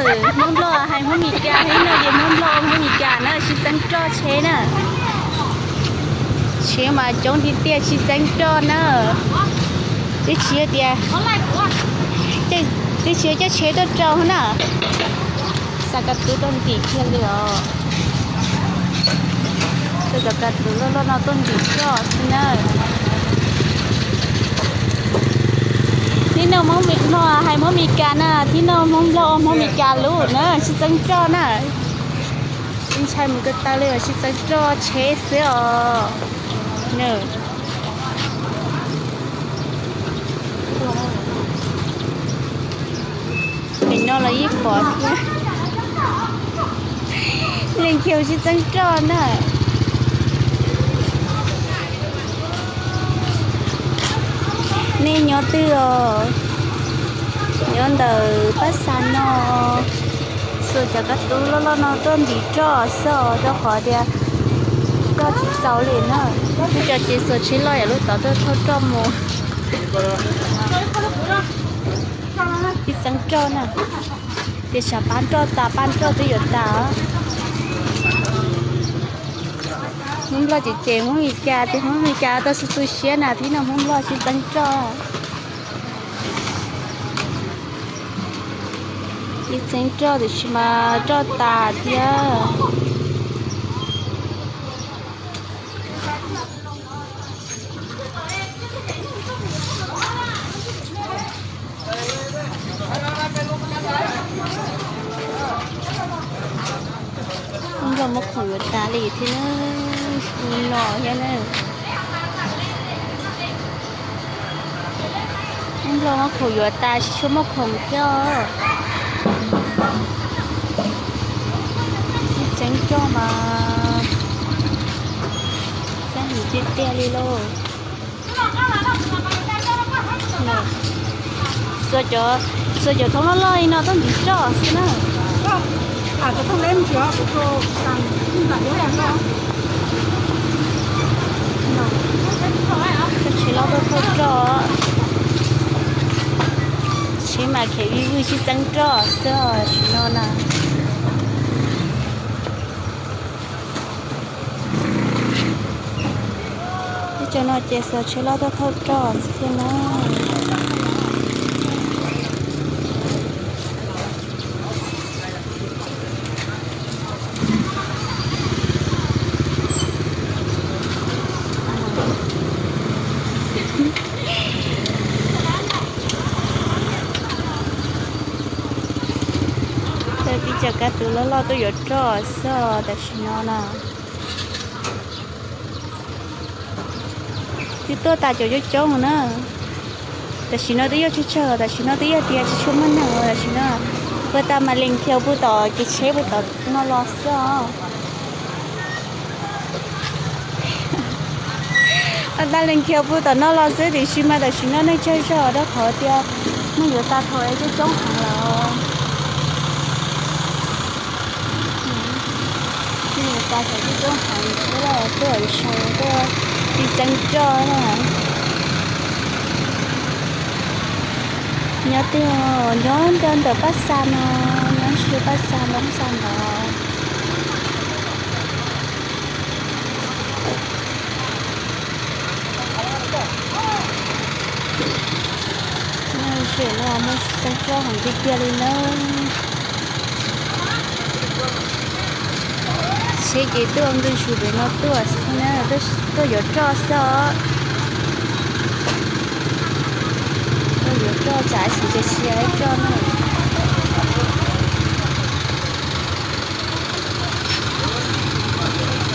Hmoob Nplog hais Hmoob Mes Kas, ib no ces Hmoob Nplog Hmoob Mes Kas na, sib txeeb roj tsheb na. Tsheb mas coob tiag tiag, sib txeeb roj na. Twb tsis tias, twb tsis coj tsheb tuaj rau na. Xa ka tub tuaj ntim kiag li os. Xa cov ka tub loj loj no tuaj ntim roj xwb na. Thib no Hmoob Nplog hais Hmoob Mes Kas na, thib no Hmoob Nplog Hmoob Mes Kas lub na, sib txeeb roj na. Ntshai mus ko taw li, sib txeeb roj tsheb xwb os. Nim no los yeej pom thiab. Leej Khiaus sib txeeb roj na. Nej nyob twg os? Nyob ntawm Paj Xas no. Xuas cov ka tub loj loj no tuaj ntim roj xwb os, rau qhov tias roj tsis txaus li na. Lub cov ces xuas tsheb loj yam lub tod tuaj thauj roj mus. Ib txeeb roj na, ces tsam pab roj tas, pab roj twb yuav tas. Hmoob Nplog ces ces Hmoob Mes Kas, ces Hmoob Mes Kas tau tu tu siab na, thib no Hmoob Nplog sib txeeb roj. Ib txeeb roj tiam sis mas roj tas thiab. Hmoob Nplog muab khoom yuav tas li thiab na, li no thiab na. Hmoob Nplog muab khoom yuav tas, tsis tshua muaj khoom thiab os. Ib txeeb roj mas xab heev tiag tiag li lauj. Xuas cov thoob loj loj li no tuaj ntim roj xwb na. Tsheb loj tuaj thauj roj, tsheb mas khev vij vwj sib txeeb roj xwb tam sim no na. Teb chaws no ces xuas tsheb loj tuaj thauj roj xwb thiab na. Tib co kab tub loj loj tuaj yuav roj xwb tam sim no na. Twb tuaj tas cov coob coob na. Tam sim no twb yog tsawg tsawg, tam sim no twb yog tias tsis tshua muaj neeg tam sim no. Ua tas mas lees khiaus pw tom kev tsheb pw tom no los xwb os. Ua tas lees khiaus pw tom no los xwb tiam sis mas tam sim no neeg tsawg zog rau qhov tias neeg yuav tas thaum coob coob heev lawm. Neeg yuav tas thaum coob coob heev xwb, tuaj sau tuaj sib txeeb roj na. Nyob twg? Nyob ntawm Paj Xas no, nyob ntawm Paj Xas no, Paj Xas no. Tam sim no muaj sib txeeb roj heev tiag tiag li nawb. Tsheb ces tuaj ntws zus pem no tuaj xwb na, tuaj yuav roj xwb os. Tuaj yuav roj tsam ib sim ces tsis yuav roj na.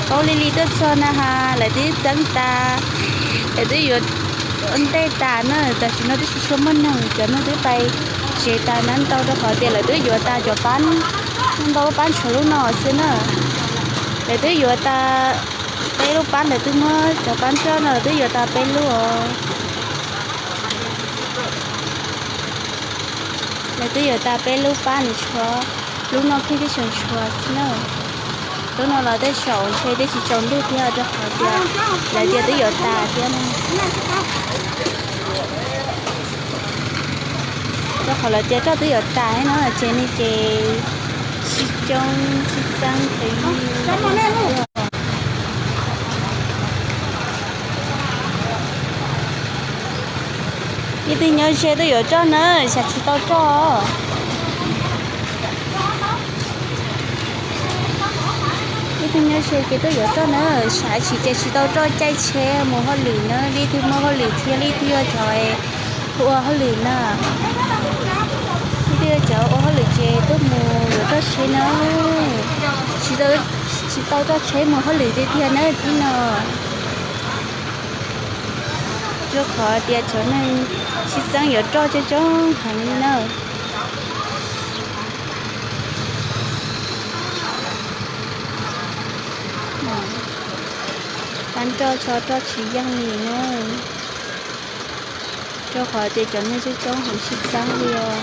Paub li li tuaj txog na has, lawv twb txeeb tas, lawv twb yuav ua ntej tas na, tam sim no twb tsis tshua muaj neeg, cov neeg twb pais tsev tas na ntau rau qhov tias lawv twb yuav tas cov pab, ntau lub pab tshuav lub no xwb na. Lawv twb yuav tas peb lub pab, lawv twb muab cov pab roj no lawv twb yuav tas peb lub os. Lawv twb yuav tas peb lub pab nws tshuav, lub no kiag twb tseem tshuav xwb na. Lub no los tej zaum ntshe twb tsis tsaus ntuj thiab rau qhov tias lawv tias twb yuav tas thiab na. Rau qhov lawv tias roj twb yuav tas no ces nej ces sib coob sib txeeb. Ib tug nyob ze twb yuav roj na, xav tsis tau roj. Ib tug nyob ze ces twb yuav roj na, xav tsis ces tsis tau roj caij tsheb mus hauj lwm na, li twg muaj hauj lwm thiab li twg yog cov ua hauj lwm na. Li twg yog cov ua hauj lwm ces tuaj mus yuav roj tsheb na, tsis tau, tsis tau roj tsheb mus hauj lwm tiag tiag na tib no. Rau qhov tias cov neeg sib txeeb yuav roj coob coob heev li na. Pab roj tso roj tsis yeej li na. Rau qhov tias cov neeg coob coob heev sib txeeb li os.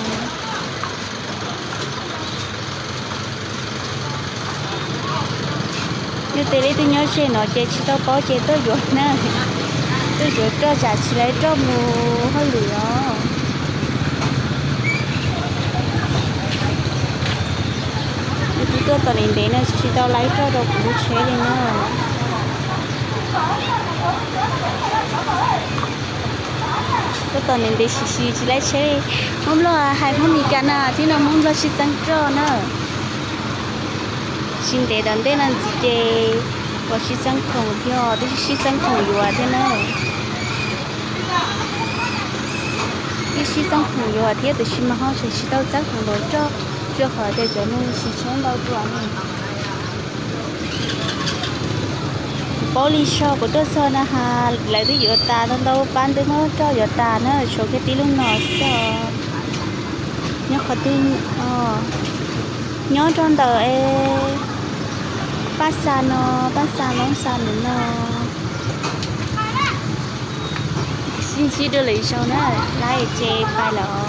Yog tias leej twg nyob ze no ces tsis tau paub ces tuaj yuav na, tuaj yuav roj tsam tsis tau roj mus hauj lwm os. Yog twb tuaj tom ntev ntev no tsis tau laib roj rau kuv lub tsheb li na. Tuaj tom ntev ntev sim sim tsis laib tsheb li. Hmoob Nplog hais Hmoob Mes Kas na, tib no Hmoob Nplog sib txeeb roj na. Tsis ntev tom ntej no ntxiv ces puas sib txeeb khoom thiab, twb sib txeeb khoom yuav thiab na. Twb sib txeeb khoom yuav thiab tiam sis mas ho tseem tsis tau txeeb khoom npaum roj, rau qhov tias cov neeg sim tsheb ntau dua ne. Kuv paub li so kuv tuaj txog na has lawv twb yuav tas ntau ntau, pab twb muab roj yuav tas na, tshuav kiag tib lub no xwb os. Nyob qhov twg? Nyob rau ntawm Paj Xa no, Paj Xa Loob Xa ntawm no. Sib ntsib dua lwm zaus na, lawv ces pais lawm.